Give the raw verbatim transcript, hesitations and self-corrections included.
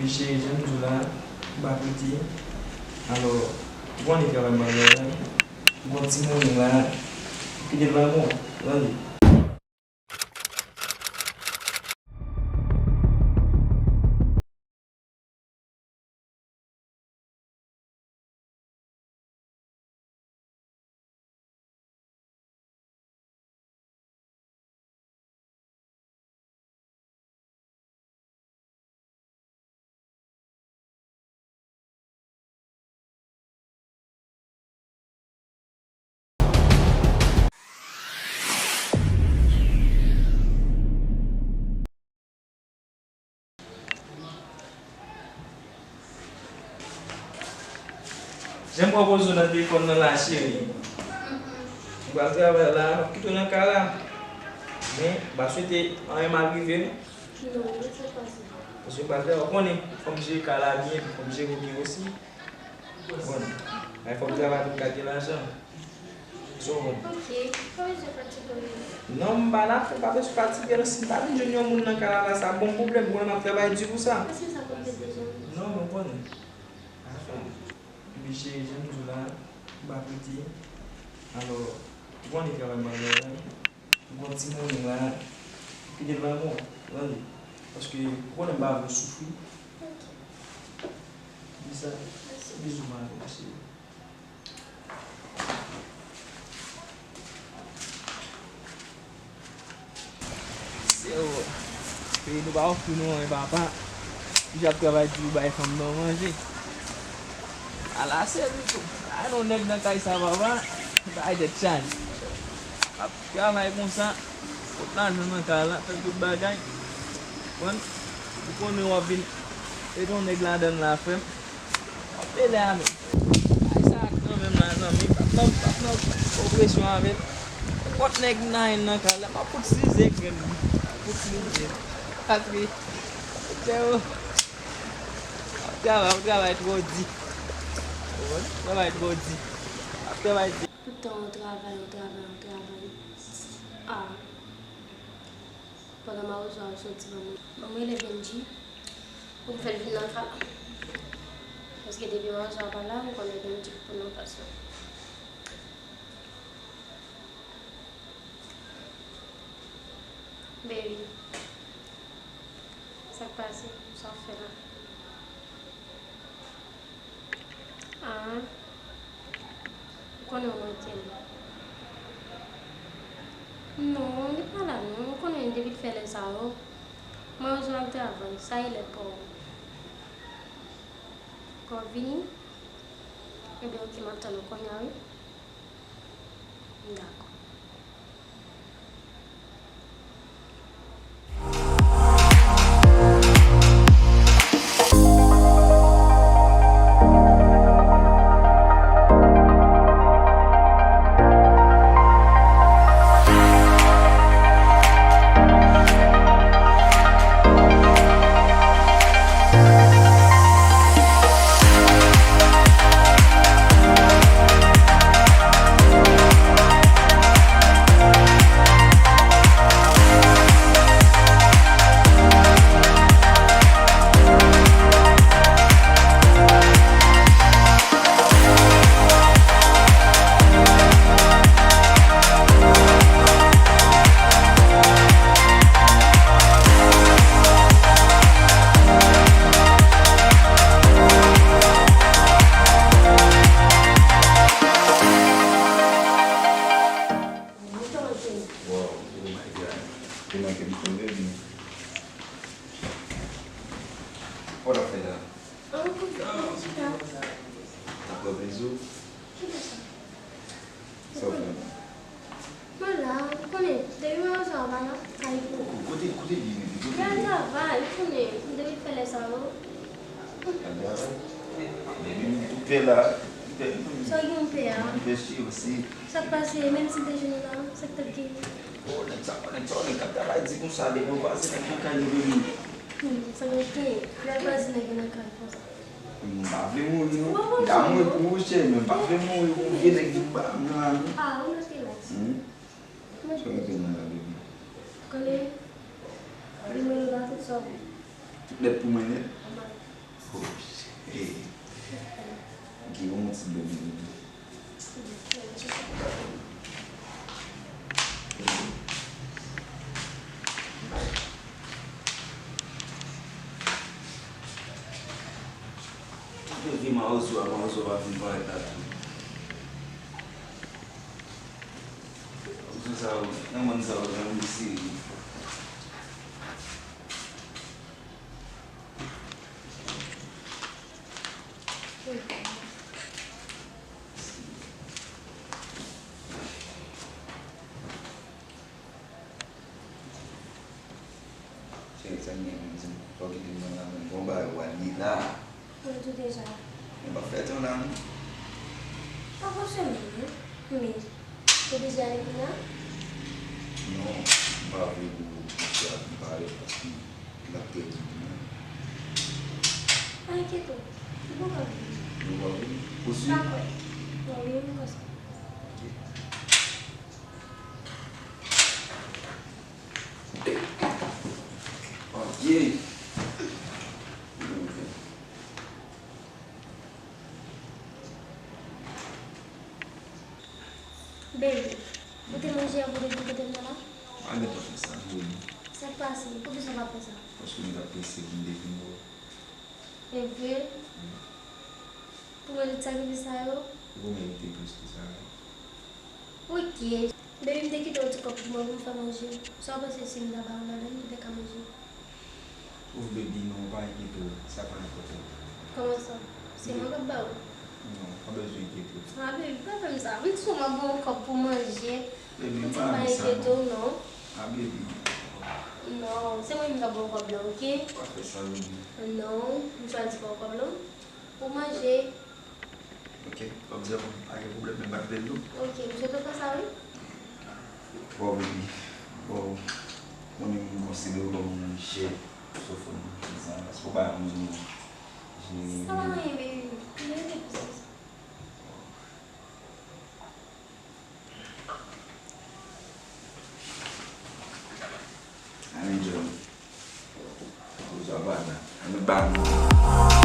Cheri, jan m di w la, m pa prete. Alò, ou konnen travay m pral travay. M gon ti monnen la, kite l bay mwen, tande. Jan m pran poz ou nan telefòn nan la, cheri. M pral travay la, m ap kite w nan kay la. Men, m pa swete anyen mal rive, non. Non, non, sa pase. Paske m pral travay, ou konnen, fò m jere kay la byen, fò m jere w byen osi. Ou konnen, men fò m travay pou m ka gen lajan. Sa w konn. Ok, pa bezwen fatige w. Non, m pa la, fò pa bezwen fatige, non, si m pa vin jwenn yon moun nan kay la, la, sa bon pwoblèm, ou konnen m ap travay di pou sa. Èske sa konn fè deja? Non, men w konnen. Anfen, epi cheri, jan m di w la, m pa prete. Alò, ou konnen travay m pral travay. M gon ti monnen la, kite l bay mwen, tande. Paske ou konnen m pa vle w soufri. Ok. Di sa. Mèsi. Bizou, ma belle, cheri. Sèvo. Peyi nou pa ofri nou anyen, papa. Ou j ap travay di ou bay fanm nan manje. Ala sèvi tou. Ay, non, nèg nan kay sa, papa. Bagay tèt chaje. Travay konsa, pot lajan nan kay la, fè tout bagay. Konprann? Ou konnen w ap vin ede yon nèg ladann la, frè m. W ap pele avè m. Bay sa kanmenm la, zanmi. Pa t nan, pa t nan opresyon avè l. Nenpòt nèg nan, nan kay la, m ap fout size grenn li. M ap fout size. Patri. Freo. W ap travay, w ap travay twò di. Ou konprann? W ap travay twò di. W ap travay di. Tout tan w travay, w travay, w travay. Ah. Pandan mawozo a soti, ban mwen, ban mwen rele Benji pou m fè l vin nan kay la. Paske depi mawozo a pa la, m konnen Benji pou nan plas la. Baby, sa k pase? Sa w fè la? Ah, ou konnen w manke m. Non, li pa la non. Ou konnen depi l fè lè sa yo, mwen bezwen al travay. Sa e lè pa w. Kò w vini? Ebyen, ok, m ap tann ou kounye a, wi. Dakò. Wow, oh my God. Ou manke m tonbe byen. Sa w ap fè la? An, kote, kote chita? Dakò, bizou. Chita sa. Sa w fè? Mwen la, ou konnen, depi mwen ansanm avè w, kay pou. Kote, kote li rete? Kote li? Mwen travay, ou konnen, depi fè lè sa yo. Al travay. Depi m tou pè la, m pè, m pè. Sa w gen w pè a? M pè si osi. Sa k pase, menm si m te jwenn ou la, sa k t ap gen? Oh, nèg sa, nèg sa, nèg k ap travay di konsa, depi w kwaze nèg nan kay li vini. Hmm, sa gen ke, lè l kwaze nèg nan kay konsa. M pa vle mouri, non. M ta mouri pou ou, cheri, men m pa vle mouri pou vye nèg vin ba m nan, non. Ah, ou mèt relax. Hmm? Ou mèt relax. Sa w mete nan la, baby? Konnen, li mwen la tout sa. Tout nèt pou mwen nèt? Hey, ok, ban m yon ti dlo m bebe. Tout vye mawozo a, mawozo pa vin parèt la tou. Mawozo sa yo, nan mòn sa yo, nan misye. Cheri, sa gen menm di m, fò kite m nan la menm. Bon bagay, w al ye la. Mwen tou deja. Mwen pa fè tan la non. Pa fòse m non. Men, ou bezwen ale kounye a? Non, m pa vle pou misye ap vin parèt paske l ap pèdi moun nan. Pa enkyete w. Li poko ap vini. Li poko ap vini? Ou si? M pa kwè. Bon, wi, m kwè sa. Ok. Ok. Baby, ou te manje avan w te vin kote m nan la? Pa gentan fè sa, non, baby. Sa k pase? Poukisa w pa fè sa? Paske m t ap prese pou m te vin wè w. E vre? Wi. Pou mwen tout sakrifis sa yo? Ou merite plis ke sa, wi. Ok. Baby, m te kite yon ti kòb pou mwen pou m fè manje. Sa w panse si m ta ba w ladan l, ou te ka manje? Ouf, baby, non, pa enkyete w. Sa pa enpòtan. Kòman sa? Se mwen k ap ba w? Non, pa bezwen enkyete w. Ah, baby, pa fè m sa. M di w m ap ba w yon kòb pou manje. Baby, m pa renmen sa, non. Ou di m pa enkyete w, non. Ah, baby. Non, se mwen menm k ap ba w kòb la, ok? Pa fè sa, baby. Non, m chwazi ba w kòb la. Pou manje. Ok, kòb zèro, pa gen pwoblèm, men m pa t vle l non. Ok, m swete w fè sa, wi. Bon, baby. Bon, mwen menm m konsidere w kòm yon chèf sou fon nan, se sa, se pa yon jeni. Sa pa anyen, baby. M merite plis ke sa. Ann enjoy. Ou sa pa la. Ann ba nou.